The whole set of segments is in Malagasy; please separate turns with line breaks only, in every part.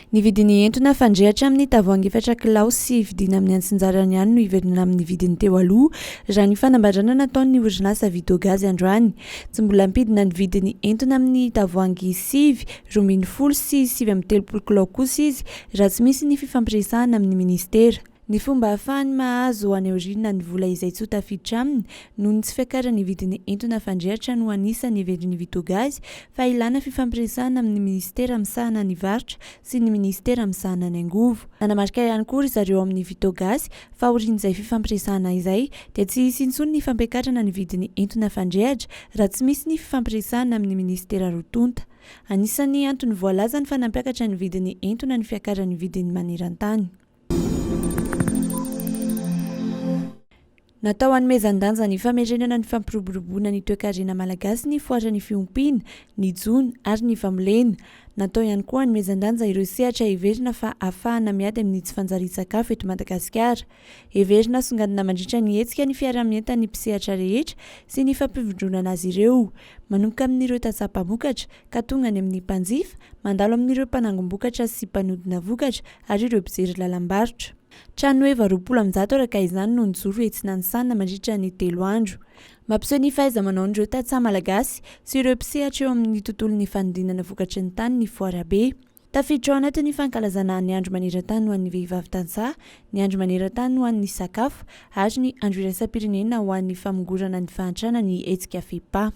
Ny vidin'ny entona fandrehatra amin'ny tavoahangy efatra kilao sy vidiana amin'ny antsinjarany ihany no hiverina amin'ny vidiny teo aloha, raha ny fanambarana nataon'ny orinasa Vitogaz androany. Tsy mbola hampidina ny vidin'ny entona amin'ny tavoahangy 9, 12 sy 39 kilao kosa izy raha tsy misy ny fifampiresahana amin'ny minisitera. Ny fomba ahafahany mahazo any aoriana ny vola izay tsy ho tafiditra aminy noho ny tsy fiakaran'ny vidin'ny entona fandrehatra no anisan'ny heverin'ny Vitogaz fa ilana fifampiresahana amin'ny minisitera misahana ny varotra sy ny minisitera misahana ny angovo. Nanamarika ihany koa ry zareo ao amin'ny Vitogaz fa aorian'izay fifampiresahana izay dia tsy hisy intsony ny fampiakarana ny vidin'ny entona fandrehatra raha tsy misy ny fifampiresahana amin'ny minisitera roa tonta. Anisan'ny antony voalazany fa nampiakatra ny vidin'ny entona ny fiakaran'ny vidiny maneran-tany. Natao hanomezan-danja ny famerenana ny fampiroboroboana ny toekarena malagasy ny foaran'ny fiompiana, ny jono ary ny fambolena. Natao ihany koa hanomezan-danja ireo sehatra heverina fa ahafahana miady amin'ny tsy fanjarian-tsakafo eto Madagasikara. Heverina hasongadina mandritra ny hetsika ny fiaraha-mientan'ny mpisehatra rehetra sy ny fampivondronana azy ireo. Manomboka amin'ireo tantsaha mpamokatra ka tonga any amin'ny mpanjifa, mandalo amin'ireo mpanangom-bokatra sy mpanodina vokatra ary ireo mpijery lalam-barotra. Trano heva 120 araka izany no nijoro etsy Nanisana mandritra ny telo andro. Mampiseho ny fahaiza-manaon'ireo tantsaha malagasy sy ireo mpisehatra eo amin'ny tontolon'ny fanodinana vokatry ny tany ny foarabe. Tafiditra ao anatin'ny fankalazana ny Andro maneran-tany ho an'ny vehivavy tantsaha, ny Andro maneran-tany ho an'ny sakafo ary ny Andro iraisam-pirenena ho an'ny famongorana ny fahantrana ny hetsika FIPA.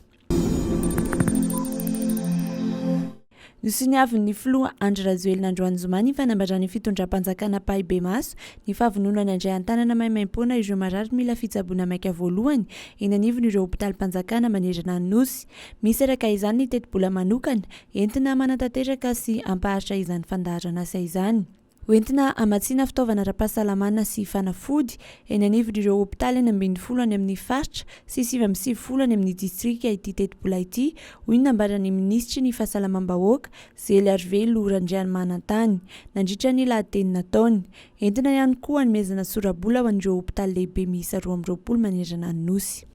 Nosoniavin'ny filoha Andry Rajoelina androany zoma ny fanambaran'ny fitondram-panjakana ampahibemaso ny fahavononany handray an-tanana maimaimpoana ireo marary mila fitsaboana maika voalohany eny anivon'ireo hopitalim-panjakana manerana ny Nosy. Misy araka izany ny tetibola manokana entina manatanteraka sy hampaharitra izany fandaharan'asa izany. Hoentina hamatsiana fitaovana ara-pahasalamana sy fanafody eny anivon'ireo hopitaly 16 any amin'ny faritra sy 99 any amin'ny distrika ity tetibola ity, hoy ny nambaran'ny minisitry ny Fahasalamam-bahoaka, Zely Arivelo Randrianimanantany, nandritra ny lahateny nataony. Entina ihany koa hanomezana sora-bola ho an'ireo hopitaly lehibe miisa 22 manerana ny Nosy.